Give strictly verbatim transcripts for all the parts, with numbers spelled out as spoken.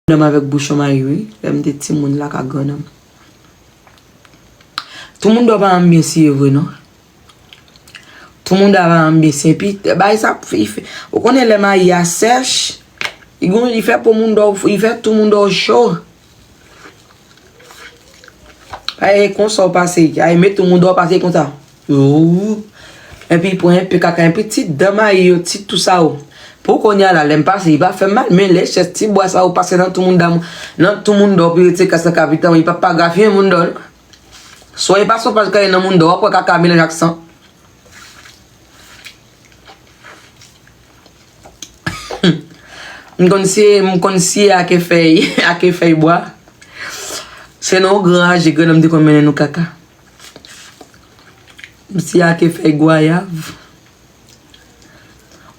Grandanm avèk bouchon mayi, wi. Lè m te timoun lakay grandanm. Tou moun dò pa anbyen siye vre, non. Tou moun dò pa anbyen siye. Epi, bagay sa, li fè, ou konnen lè mayi a sèch, li gon, li fè po moun dò, li fè tou moun dò cho. Ay, konsa w pase, ay, met tou moun dò pase konsa. Ou. Epi pran enpe kaka, enpe ti dan mayi yo, ti tou sa yo. Pou kounye a la, lè m pase, li pa fè m mal, men lè chèz ti bwa sa yo pase nan tou moun dam, nan tou moun dò, pou yo retire kras nan kapitan, li pa pa grafye moun dò, non. Swa e pa sopaj kay nan moun dò, w ap wè kaka melanje ak san. M konn siye, m konn siye ake fèy, ake fèy bwa. Se nan yon gran aje grandanm te konn mennen nou kaka. M siye ake fèy gwayav.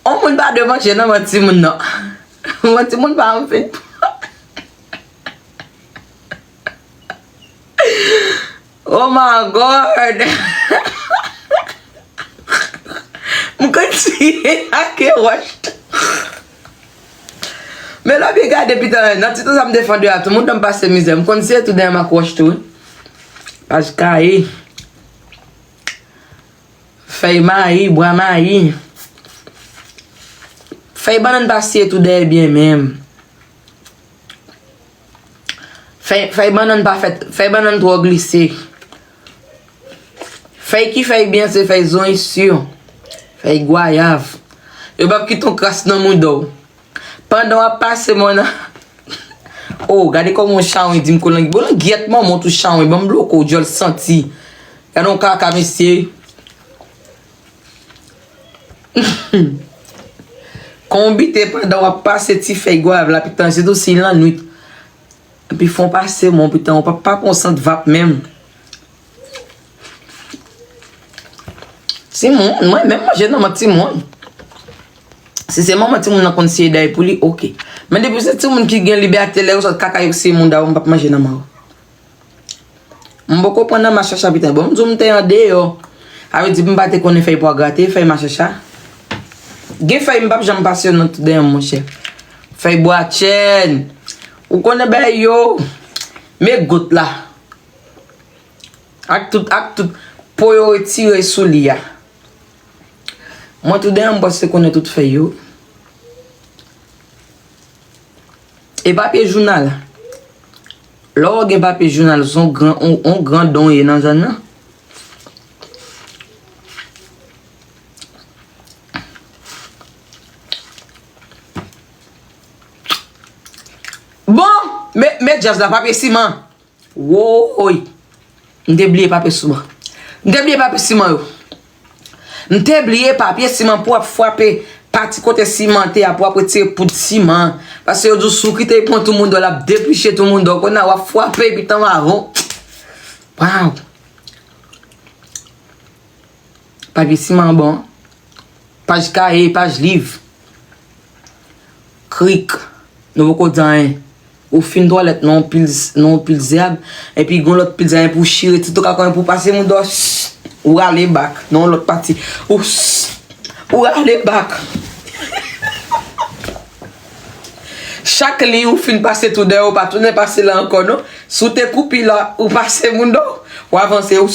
On moun pa dwe manje nan men timoun, non. Men timoun pa anvi. Oh my God! M konn siye ake wòch. Men lè w byen gade, pita, nan ti tan sa m te fè de a, tou moun dò m pase mizè. M konn siye tou dèyè m ak wòch tou, wi. Paj kaye. Fèy mayi, bwa mayi. Fèy bannann pa siye tou dèyè byen menm. Fèy, fèy bannann pa fèt, fèy bannann twò glise. Fèy ki fèy byen se fèy zonyi si, fèy gwayav. Yo p ap kite yon kras nan mouda w. Pandan w ap pase mòn nan. Oh, gade kòman yon chawony di m kou langi. Bon, langyèt manman w tou chawony. Ban m bloke w, dyòl santi. Gade yon kaka, mesye. Konbite pandan w ap pase ti fèy gwayav la, pitan, sitou si lannwit. Epi fè w pase, bon, pitan, w pa, pa pran sant vap menm. Timoun, mwen menm manje nan men timoun. Si se manman timoun nan konn siye dèyè pou li, oke. Men depi se timoun ki gen libète, lè yo sot kaka yo siye moun dayè, m p ap manje nan men yo. M poko pran nan machacha pita. Bon, m di w m te andeyò. A vle di m pa te konnen fèy pwa grate, fèy machacha. Gen fèy m p ap janm pase yo nan tout dèyè m, monchè. Fèy bwa chèn. Ou konnen bagay yo. Men gout la. Ak tout, ak tout po yo retire sou li a. Mwen tou dèyè m pase konnen tout fèy yo. E papye jounal. Lè w gen papye jounal, se yon gran, yon, yon gran don w ye nan zòn nan. Bon, men, men djaz la, papye siman. Woy! M te bliye papye siman. M te bliye papye siman yo. M te bliye papye siman pou ap frape pati kote siman te a, pou ap retire poud siman. Paske yo di w si w kite l pran tou moun dò, l ap depliche tou moun dò. Kounye a w ap frape epi tan mawon. Waw! Papye siman bon. Paj kaye, paj liv. Krik. Nou poko di anyen. Ou fin twalèt nan yon pil, nan yon pil zèb, epi gon lòt pil zèb pou chire, ti tou ka konnen pou pase moun dò, ou rale bak nan yon lòt pati. Ou, ou rale bak. Chak liy ou fin pase tou dèyè, ou pa tounen pase la ankò, non. Si w te koupe la, ou pase moun dò, ou avanse, ou,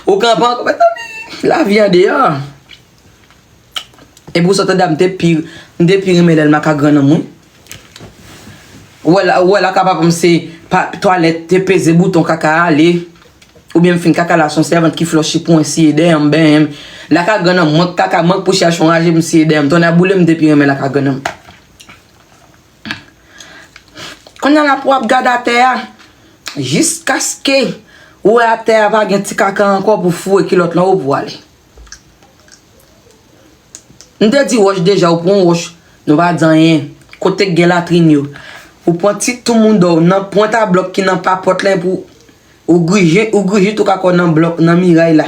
ou kanpe ankò, mezanmi, lavi andeyò. Epi w sot anndan, m te pi, m te pi renmen lè l maka grannanm, wi. Ou wè la, ou wè la ka papa m se pa twalèt, te peze bouton kaka a ale. Oubyen m fin kaka la, se yon sèvant ki flòche pou mwen, siye dèyè m, benyen m. Laka grannanm, mwen k kaka, mwen k pou chache yon raje, m siye dèyè m. Tonnè boule m, m te pi renmen laka grannanm. Kounye a la pou w ap gade atè a, jiskaske ou wè atè a pa gen ti kaka ankò pou foure kilòt lan ou pou ale. M te di wòch deja, ou pran wòch, nou pa di anyen. Kote k gen latrin yo. Ou pran ti tou moun dò w nan pwent a blòk ki nan papòt la pou ou grije, ou grije tou kaka w nan blòk, nan miray la.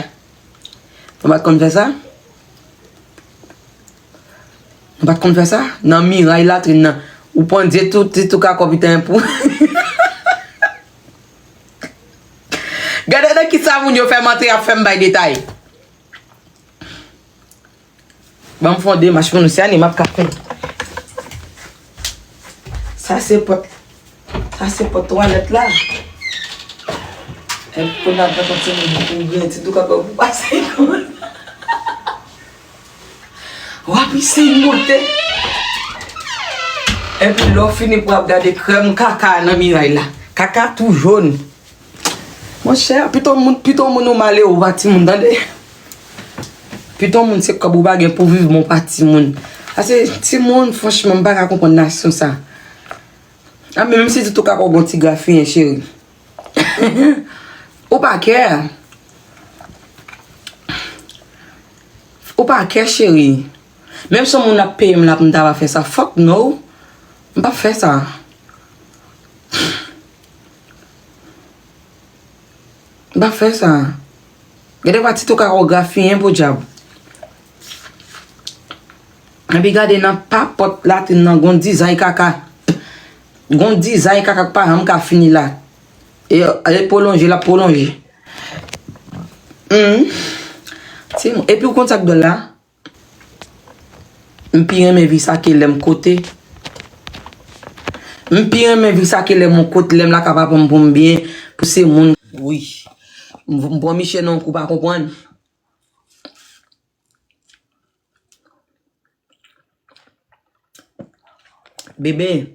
Nou pa t konn fè sa? Nou pa t konn fè sa? Nan miray latrin nan. Ou pandye tou, ti tou kaka w pita pou. Gade nan kisa moun yo fè m antre ap fè m bay detay. Ban m fè yon demach pou nou, se animal k ap fè. Sa se pòt. Sa se pòt twalèt la. Epi pou n ap pran ti moun pou grenn ti tou kaka pou pase. W ap eseye monte. Epi lè w fini pou w ap gade krèm kaka nan miray la. Kaka tou jòn. Monchè, pito moun, pito moun ou male ou pa timoun, tande. Pito moun se kòb ou pa gen pou viv, men w pa timoun. Ase timoun, franchman, m pa ka konprann nasyon sa. A, men menm si tou kaka w gon ti grafiyen, cheri. Ou pa kè. Ou pa kè, cheri. Menm si yon moun ap peye m la pou m ta va fè sa, fuck no. M p ap fè sa. M p ap fè sa. Gade pa ti tou kaka w grafiyen podyab. Epi gade nan papòt latrin nan, gon dizay kaka. Gon dizay kaka k pa janm ka fini la. E, e pwolonje, l ap pwolonje. Hmm. Ti moun, epi w konn sa k dwòl la? M pi renmen vi sa ke lè m kote. M pi renmen vi sa ke lè m on kote, lè m lakay papa m pou m byen, pou se moun. Wi. M, m pran miche nan yon kou pa konprann. Bebe,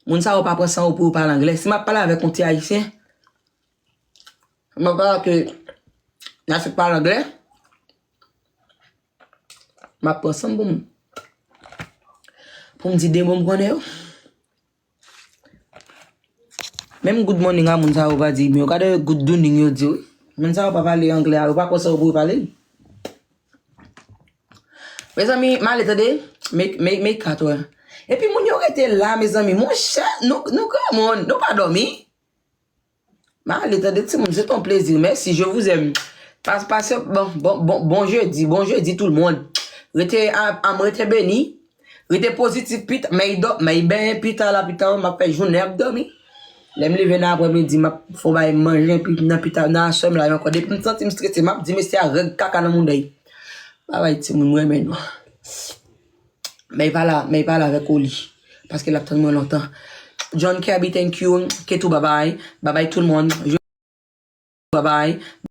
moun sa yo pa pran san yo pou yo pale anglè. Si m ap pale avèk yon ti ayisyen, m ap pale ke n a fèk pale anglè, m ap pran san m pou m, pou m di de mo m konnen yo. Menm good morning a moun sa yo pa di, men yo gade good doning yo di wi. Moun sa yo pa pale anglè a, yo pa kwè sa yo pou yo pale. Mezanmi, m ale tande, make, make, make katwè. Epi moun yo rete la, mezanmi. Monchè, nou, nou granmoun, nou pa dòmi. M ale tande timoun, se ton plezi. Mèsi, je vous aime. Pas, pase, bon, bon, bon, bon jedi, bon jedi tout le monde. Rete, a, a, rete beni. Rete pozitif, pita, men do, men ben, pita la, pita, m ap fè jounen ap dòmi. Lè m leve nan aprèmidi, m ap fè yon bagay manje, epi nan pita, nan aswè m la ankò. Depi m santi m strese, m ap di mesye a règ kaka nan mouda l. Babay timoun, m renmen nou. Men pa la, men pa la avèk Oli. Paske l ap tann mwen lontan. John Kirby, thank you. Ketou, babay. Babay tout le monde. Babay.